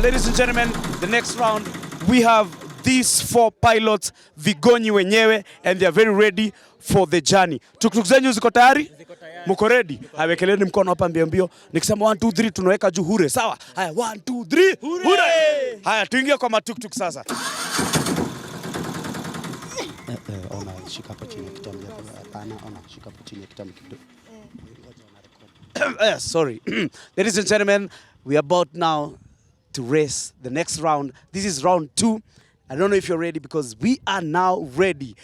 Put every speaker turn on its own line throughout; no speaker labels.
Ladies and gentlemen, the next round we have these four pilots vigonyi wenyewe and they are very ready for the journey. Tuktuk zenyu ziko tayari? Mko ready? Awekeleni mkono hapa mbio mbio. Nikisema 1 2 3 tunaweka juu hure, sawa? Haya, 1 2 3 hure. Haya, tuingie kwa matuktuk sasa. Ona, shika hapo chini ya kitambi hapo. Hapana, ona, shika hapo chini ya kitambi kidogo. Sorry. Ladies and gentlemen, we are about now to race the next round. This is round 2. I don't know if you're ready because we are now ready.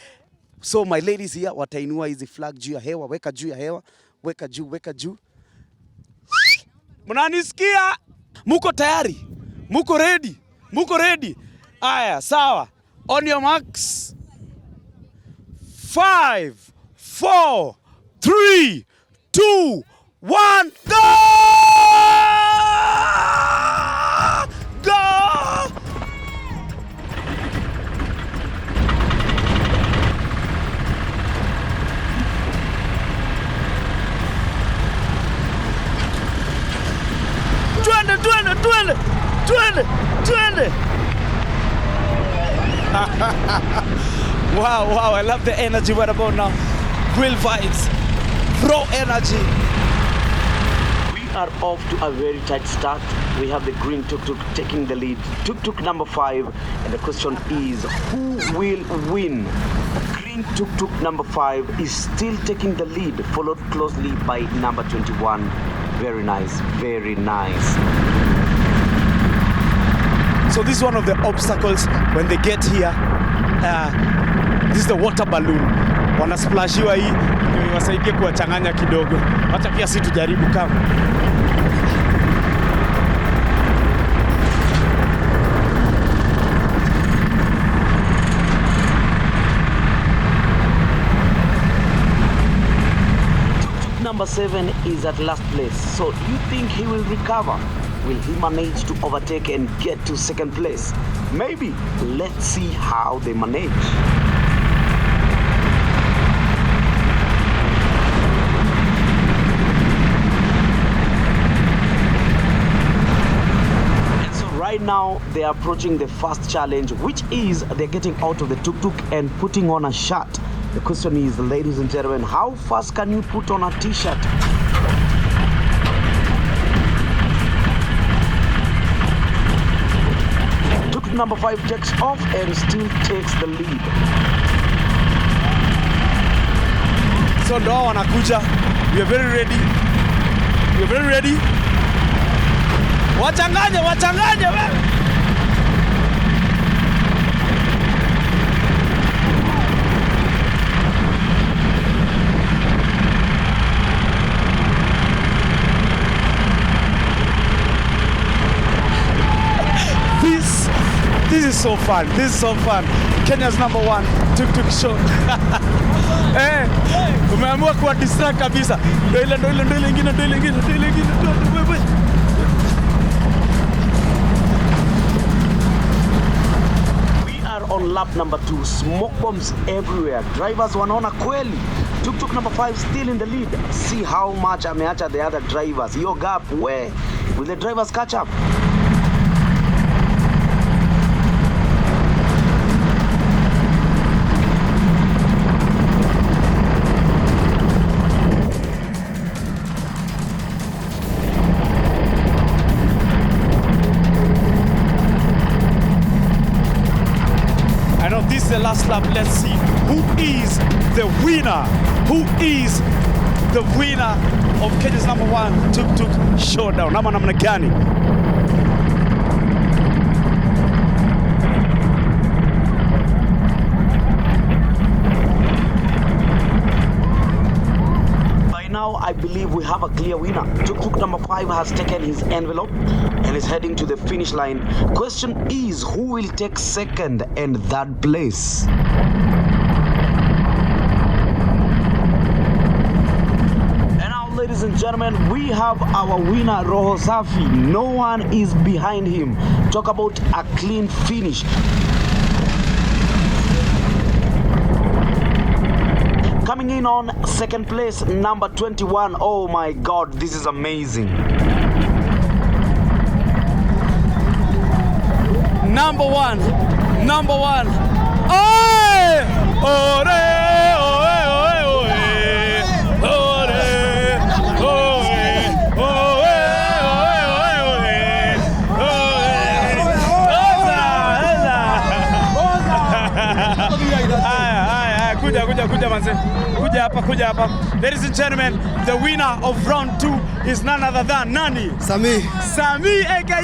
So my ladies here watainua hizi flag juu ya hewa, weka juu ya hewa, weka juu, weka juu. Mnanisikia? Muko tayari? Muko ready? Muko ready? Aya, sawa. On your marks. 5, 4, 3, 2, 1, go! Go! Twende, twende, twende, twende, twende. Wow, wow, I love the energy right about now. Real vibes, raw energy.
We are off to a very tight start. We have the green tuk-tuk taking the lead. Tuk-tuk number 5, and the question is, who will win? Green tuk-tuk number 5 is still taking the lead, followed closely by number 21. Very nice, very nice.
So this is one of the obstacles when they get here. This is the water balloon. Wanasplashiwa hii ndio iwasaidie kuwachanganya kidogo. Wacha pia si tujaribu kama.
Tuk-tuk number 7 is at last place. So do you think he will recover? Will he manage to overtake and get to second place? Maybe. Let's see how they manage. And so right now they are approaching the first challenge, which is they're getting out of the tuk-tuk and putting on a shirt. The question is, ladies and gentlemen, how fast can you put on a t-shirt? Tuk-tuk number 5 takes off and still takes the lead.
So ndo hao wanakuja. We are very ready. We are very ready. Wachanganye, wachanganye wewe. This is so fun. This is so fun. Kenya's number 1 tuk-tuk show. Umeamua kuwa distract kabisa. Ndio ile, ndio ile, ndio ile ingine, ndio ile ingine, ndio ile ingine. Ndio, wewe.
We are on lap number 2. Smoke bombs everywhere. Drivers wanaona kweli. Tuk-tuk number 5 still in the lead. See how much ameacha the other drivers. Your gap, where will the drivers catch up?
I know this is the last lap. Let's see who is the winner. Who is the winner of Kenya's number 1 tuk-tuk showdown? Ama namna gani?
By now, I believe we have a clear winner. Tuk-tuk number 5 has taken his envelope and is heading to the finish line. Question is, who will take second and third place? And now, ladies and gentlemen, we have our winner, Roho Safi. No one is behind him. Talk about a clean finish. Coming in on second place, number 21. Oh my God, this is amazing.
Number one. Number one. Oi! Ore, oe, oe, oe. Ore, oe, oe, oe, oe, oe. Oe. Oza, oza. Haya, haya, haya, kuja, kuja, kuja manze. Kuja hapa, kuja hapa. Ladies and gentlemen, the winner of round two is none other than nani?
Sami.
Sami aka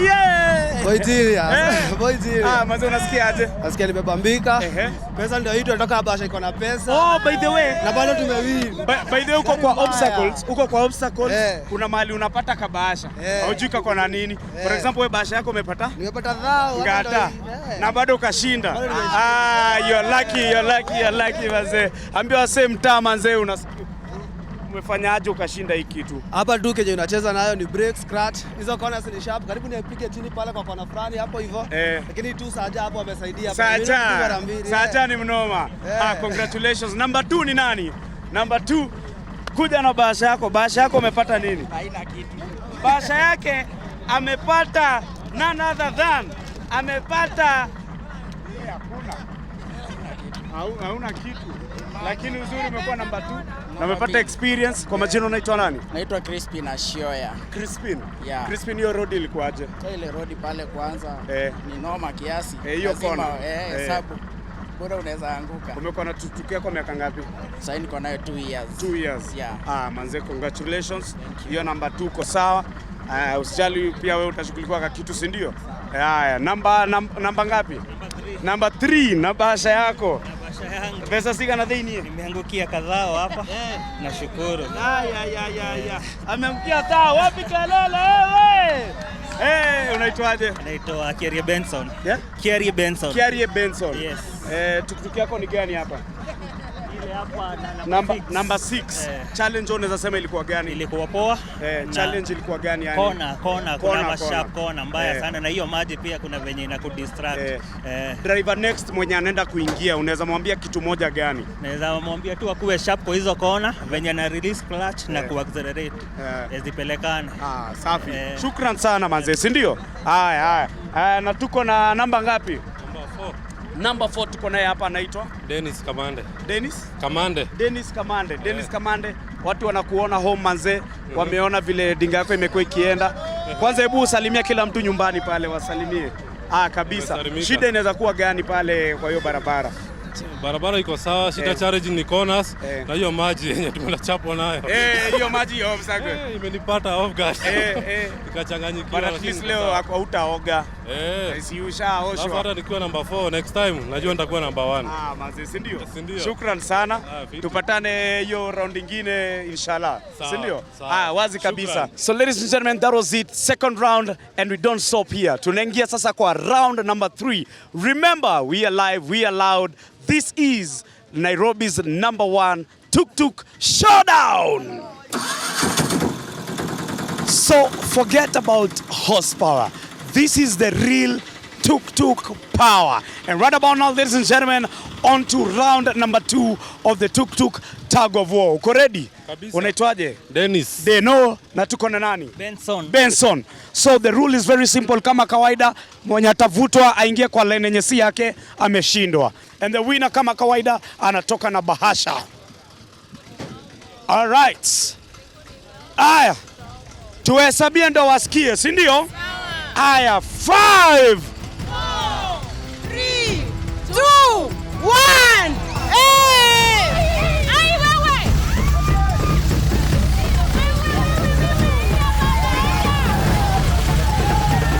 Boitiria.
Eh.
Boitiria.
Ah, manze unasikia aje?
Nasikia nimebambika.
Ehe.
Pesa ndio hii tunatoka basha iko na pesa.
Oh, by the way,
Na bado tumewin.
by the way uko kwa
Mbaya.
obstacles, uko kwa obstacles,
Eh.
kuna mahali unapata kabahasha.
Eh.
Haujui kako na nini. For
Eh.
example, wewe bahasha yako umepata
Nimepata dhao. hata
ngata
ndio hii. Eh.
na bado ukashinda.
Bado nimeshinda.
Ah, you're lucky, you're lucky, you're lucky manze. Ambia wasee mtaa manze, unasikia umefanyaje ukashinda hii kitu?
Hapa tu kenye unacheza nayo ni break scratch. Hizo corners ni sharp. Karibu nipige chini pale kwa kona fulani hapo hivyo.
Eh.
Lakini tu Saja hapo amesaidia.
Saja.
Mara mbili.
Saja ni mnoma.
Eh.
Ah, congratulations. Number 2 ni nani? Number 2 kuja na bahasha yako. Bahasha yako umepata nini?
Haina kitu.
Bahasha yake amepata none other than amepata. Eh, hakuna. Hauna kitu. Lakini uzuri umekuwa namba 2 na umepata experience. Kwa majina unaitwa nani?
Naitwa Crispin Ashioya.
Crispin.
Yeah.
Crispin, hiyo road ilikuwaje?
So ile rodi pale kwanza
Eh.
ni noma kiasi.
Eh, hiyo
Lazima,
kona.
Eh,
Eh.
hesabu. Bora unaweza anguka.
Umekuwa na tutukia kwa miaka ngapi?
Sasa niko nayo 2 years.
2 years.
Yeah.
Ah, manze congratulations. Hiyo namba 2 uko sawa. Ah, usijali pia wewe utashughulikiwa kwa kitu si ndio? Haya, namba ngapi? Namba 3 na bahasha yako.
Bahasha yangu
Pesa sika na dhini.
nimeangukia kadhaa hapa, nashukuru.
Ya ya ya ya. Ameamkia taa wapi kelele wewe? Eh, unaitwaje?
Naitwa Kiarie Benson.
Yeah?
Kiarie Benson.
Kiarie Benson.
Yes.
Eh, tukutuku yako ni gani hapa?
Ile hapa na
Namba
six.
namba 6.
Eh.
Challenge unaweza sema ilikuwa gani?
Ilikuwa poa.
Eh,
Na
challenge ilikuwa gani yani?
Kona, kona,
Kona,
kuna
kona.
masharp kona mbaya
Eh.
sana na hiyo maji pia kuna venye inakudistract.
Eh.
Eh.
Driver next mwenye anaenda kuingia unaweza mwambia kitu moja gani?
Naweza mwambia tu akuwe sharp kwa hizo kona venye na release clutch na
Eh.
kuaccelerate.
Eh.
Zipelekane.
Ah, safi.
Eh.
Shukran sana manze, si ndio? Haya haya. Haya, na tuko na namba ngapi? Number 4 tuko naye hapa anaitwa
Dennis Kamande.
Dennis
Kamande.
Dennis Kamande. Dennis Kamande, watu wanakuona home manze, wameona vile dinga yako imekuwa ikienda. Kwanza hebu usalimia kila mtu nyumbani pale, wasalimie. Ah, kabisa.
Nimesalimika.
Shida inaweza kuwa gani pale kwa hiyo barabara?
Barabara iko sawa, shida
Eh.
challenge ni corners
Eh.
na hiyo maji yenye tumechapwa nayo.
Eh, hiyo maji hiyo obstacle.
Eh, imenipata off guard.
Eh, eh.
Nikachanganyikiwa.
But at
lakini
least
niko
leo
sawa.
hautaoga.
Eh.
Si
Alafu
ushaoshwa.
hata nikiwa namba 4 next time najua nitakuwa namba 1.
Ah, manze, si ndio?
Si ndio?
Shukran sana.
Ah, fiti.
Tupatane hiyo round ingine inshallah.
Sawa,
Si ndio?
sawa.
Ah, wazi kabisa.
Shukran.
So ladies and gentlemen, that was it. Second round and we don't stop here. Tunaingia sasa kwa round number 3. Remember, we are live, we are loud. This is Nairobi's number one tuk-tuk showdown. So forget about horsepower. This is the real tuk-tuk power. And right about now, ladies and gentlemen, on to round number 2 of the tuk-tuk tug of war. Uko ready?
Kabisa.
Unaitwaje?
Dennis.
Deno na tuko na nani?
Benson.
Benson. So the rule is very simple. Kama kawaida, mwenye atavutwa aingie kwa line yenye si yake ameshindwa. And the winner kama kawaida anatoka na bahasha. All right. Aya. Tuhesabie ndo wasikie, si ndio? Aya, 5
4, 3, 2, 1. Hey! Ai wewe!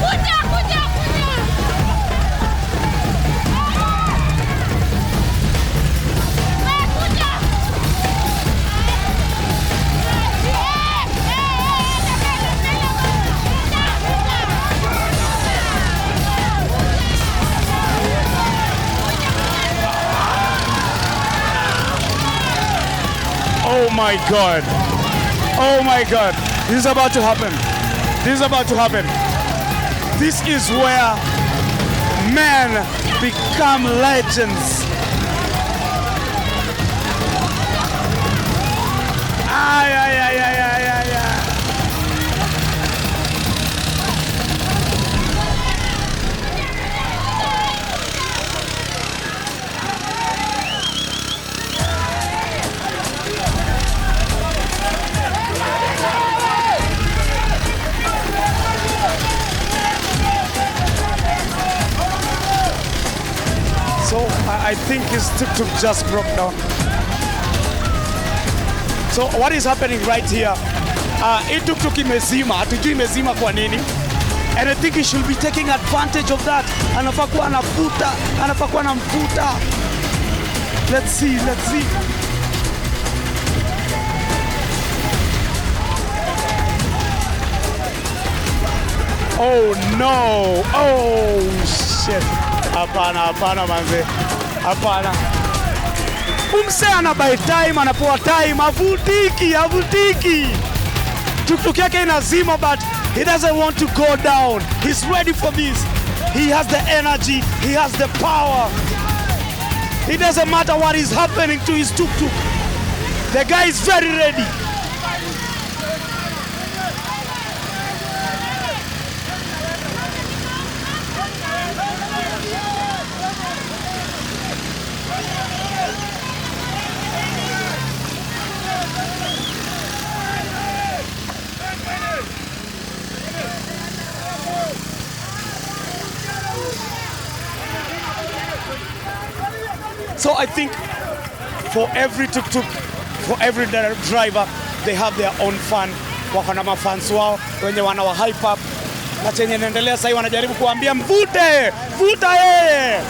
Kuja, kuja, kuja! Wewe kuja! Eh, eh, eh, mbele, mbele,
Oh my God. Oh my God. This is about to happen. This is about to happen. This is where men become legends. Ay, ay, ay, ay, ay, ay, ay. So I think his tuk-tuk just broke down. So what is happening right here? Hii tuk-tuk imezima, hatujui imezima kwa nini. And I think he should be taking advantage of that. Anafaa kuwa anavuta, anafaa kuwa anamvuta. Let's see, let's see. Oh no! Oh shit! Hapana, hapana manze, hapana. Umse ana buy time, anapewa time, avutiki, avutiki. Tuktuk yake inazima, but he doesn't want to go down. He's ready for this. He has the energy, he has the power. It doesn't matter what is happening to his tuk-tuk. The guy is very ready. So I think for every tuk-tuk, for every driver, they have their own fan. Wako na mafans wao wenye wanawa hype up, na chenye inaendelea sasa wanajaribu kuambia mvute, vuta yeye.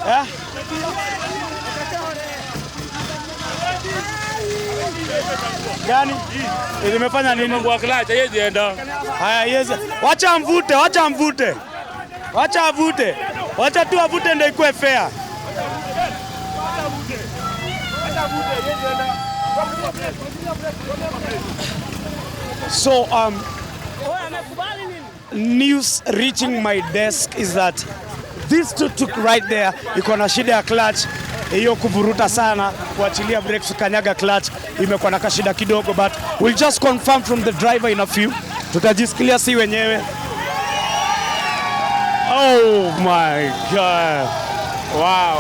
Eh? Gani? Imefanya nini?
Kwa clutch haiwezi enda.
Haya, yes. Wacha mvute, wacha mvute. Wacha avute. Wacha tu avute ndio ikuwe fair. So news reaching my desk is that this tuk-tuk right there iko na shida ya clutch, hiyo kuvuruta sana, kuachilia brakes, kanyaga clutch, imekuwa na kashida kidogo, but we'll just confirm from the driver in a few. Tutajisikilia si wenyewe. Oh my God. Wow.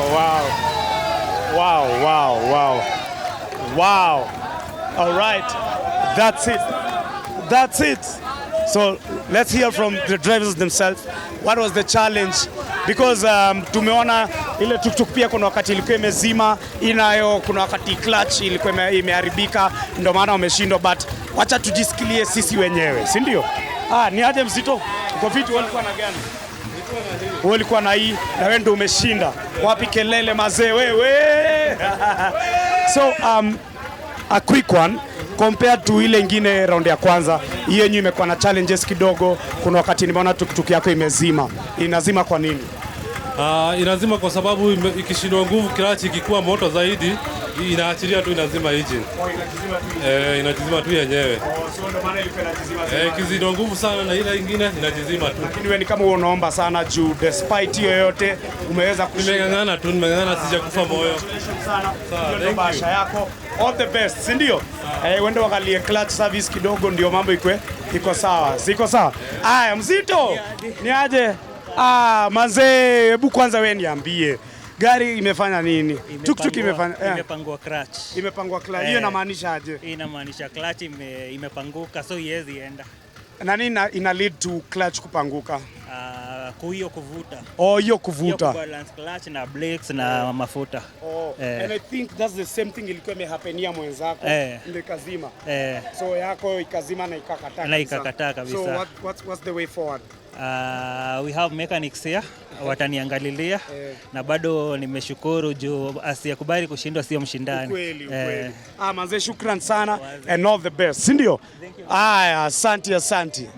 Wow. Wow. All right. That's it. That's it. So let's hear from the drivers themselves. What was the challenge? Because tumeona ile tuktuk pia kuna wakati ilikuwa imezima inayo, kuna wakati clutch ilikuwa imeharibika, ndio maana wameshindwa, but wacha tujisikilie sisi wenyewe, si ndio? Ah, ni aje mzito? Uko vipi? Walikuwa na gani? Wewe ulikuwa na hii na wewe ndio umeshinda. Wapi kelele mazee wewe? So a quick one compared to ile ingine round ya kwanza, hii yenyewe imekuwa na challenges kidogo. Kuna wakati nimeona tuktuk yako imezima. Inazima kwa nini?
Inazima kwa sababu ikishindwa nguvu clutch ikikuwa moto zaidi inaachilia tu, inazima engine. Inajizima tu yenyewe.
Oh, so ndio maana ilikuwa inajizima.
Ikizidwa nguvu sana na ile ingine inajizima tu.
Lakini wewe ni kama unaomba sana juu despite hiyo yote umeweza kushinda.
Nimeng'ang'ana tu, nimeng'ang'ana, sijakufa moyo.
Sana. Hiyo ndio
Thank you.
bahasha yako. All the best, si ndio? Wende wakalie clutch service kidogo ndio mambo ikwe iko sawa. Siko sawa? Aya, mzito. Ni aje? Ah, manzee, hebu kwanza wewe niambie. Gari imefanya nini? Tuktuk imefanya
Imepangua clutch.
Imepangua clutch. Hiyo inamaanisha aje?
Inamaanisha clutch imepanguka, so iwezi enda.
Na nini ina lead to clutch kupanguka?
Hiyo kuvuta.
Oh, hiyo kuvuta.
Hiyo balance clutch na brakes na mafuta.
Oh, and I think that's the same thing ilikuwa imehappenia mwenzako, ndio ikazima. So yako ikazima na ikakataa.
Na ikakataa kabisa.
So what's the way forward?
We have mechanics here, wataniangalilia na bado nimeshukuru juu asiyekubali kushindwa sio mshindani.
Ukweli, ukweli. Ah, manze, shukran sana and all the best. Si ndio? Aya, asante, asante.